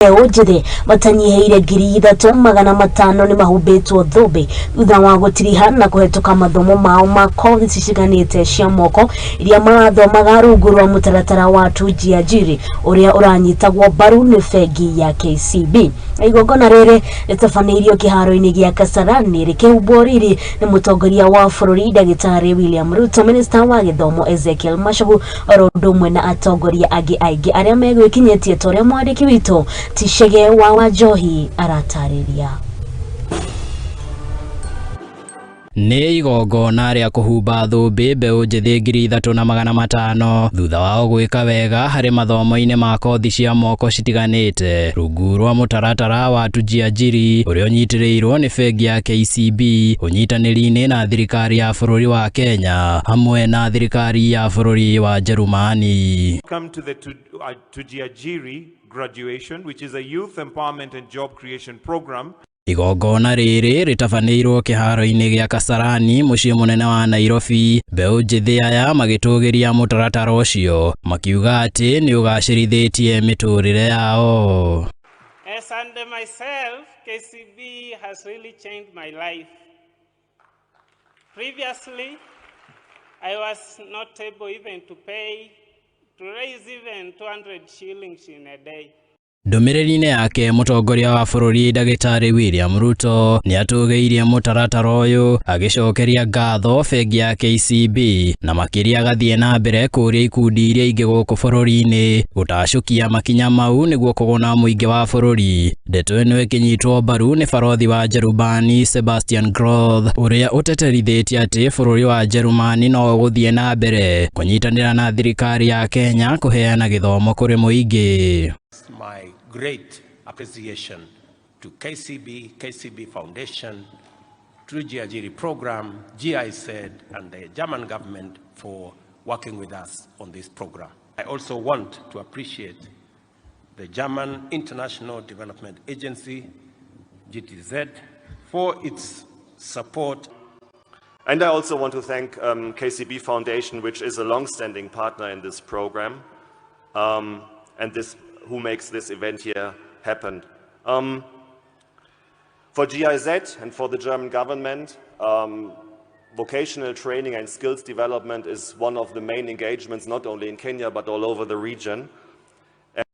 Mbeũ njĩthĩ matanyihĩire 3500 nĩmahumbĩtwo thũmbĩ thutha wa gũtiriha na kũhetũka mathomo mao ma kothi citiganĩte cia moko iria marathomaga rungu rwa mũtaratara wa Tujiajiri ũrĩa ũranyitagwo mbaru nĩ bengi ya KCB. Igongona rĩrĩ rĩtabanĩirio kĩharo-inĩ gĩa Kasarani rĩkĩhumbwo riri nĩ mũtongoria wa bũrũri Ndagĩtarĩ William Ruto, minista wa gĩthomo Ezekiel Machogu oro ũndũ ũmwe na atongoria angĩ aingĩ arĩa megwĩkinyĩtie ta ũrĩa mwandĩki witũ Ticege wa Wanjohi aratarĩria. Nĩ igongona rĩa kũhumba thũmbĩ mbeũ njĩthĩ 3500 thutha wao gwĩka wega harĩ mathomo-inĩ ma kothi cia moko citiganĩte rungu rwa mũtaratara wa Tujiajiri ũrĩa ũnyitĩrĩirwo nĩ bengi ya KCB ũnyitanĩri-inĩ na thirikari ya bũrũri wa Kenya hamwe na thirikari ya bũrũri wa Njerumani. Welcome to the Tujiajiri graduation, which is a youth empowerment and job creation program. Igongona rĩrĩ rĩtabanĩirwo kĩharo-inĩ gĩa Kasarani mũciĩ mũnene wa Nairobi. Mbeũ njĩthĩ aya magĩtũgĩria mũtaratara ũcio makiuga atĩ nĩ ũgacĩrithĩtie mĩtũrĩre yao. As and myself, KCB has really changed my life. Previously, I was not able even to pay, to raise even 200 shillings in a day. Ndũmĩrĩri-inĩ yake mũtongoria wa bũrũri Ndagĩtarĩ William Ruto nĩ atũgĩirie mũtaratara ũyũ agĩcokeria ngatho bengi ya KCB na makĩria agathiĩ na mbere kũũria ikundi iria ingĩ gũkũ bũrũri-inĩ gũtacũkia makinya mau nĩguo kũguna mũingĩ wa bũrũri. Ndeto ĩno ĩkĩnyitwo mbaru nĩ barothi wa Njerumani Sebastian Groth ũrĩa ũteterithĩtie atĩ bũrũri wa Njerumani no ũgũthiĩ na mbere kũnyitanĩra na thirikari ya Kenya kũheana gĩthomo kũrĩ mũingĩ. My great appreciation to KCB, KCB Foundation, Tujiajiri program, GIZ, and the German government for working with us on this program. I also want to appreciate the German International Development Agency, GTZ, for its support. And I also want to thank KCB Foundation, which is a long-standing partner in this program, and this who makes this event here happen. For GIZ and for the German government, vocational training and skills development is one of the main engagements, not only in Kenya, but all over the region.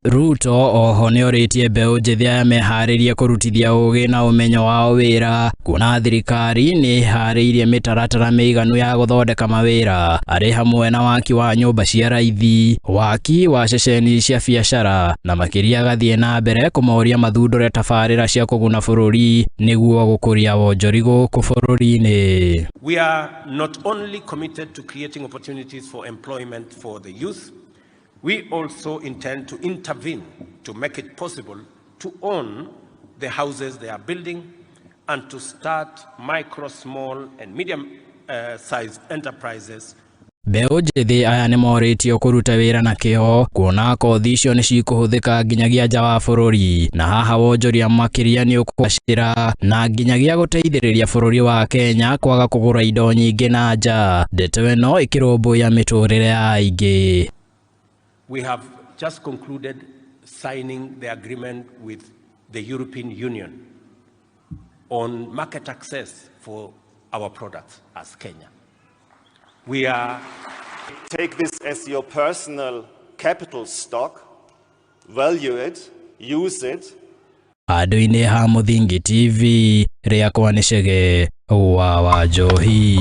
Ruto oho nĩ orĩtie mbeũ njĩthĩ aya meharĩrie kũrutithia ũgĩ na ũmenyo wao wĩra kuona thirikari nĩ ĩharĩirie mĩtaratara mĩiganu ya gũthondeka mawĩra arĩ hamwe na waki wa nyũmba cia raithi, waki wa ceceni cia biacara na makĩria agathiĩ na mbere kũmoria mathundũre tabarĩra cia kũguna bũrũri nĩguo gũkũria wonjori gũkũ bũrũri-inĩ. We are not only committed to creating opportunities for employment for the youth, we also intend to intervene to make it possible to own the houses they are building and to start micro, small, and medium-sized enterprises. Mbeũ njĩthĩ aya nĩ morĩtio kũruta wĩra na kĩo kuona kothi icio nĩ cikũhũthĩka nginyagia nja wa bũrũri na haha wonjoria makĩria nĩ ũkũgacĩra na nginyagia gũteithĩrĩria bũrũri wa Kenya kwaga kũgũra indo nyingĩ na nja. Ndeto ĩno ĩkĩrũmbũiya mĩtũrĩre ya aingĩ. We have just concluded signing the agreement with the European Union on market access for our products as Kenya. We are Take this as your personal capital stock, value it, use it. Handũ-inĩ ha Mũthingi TV, rĩakwa nĩ Chege wa Wanjohi.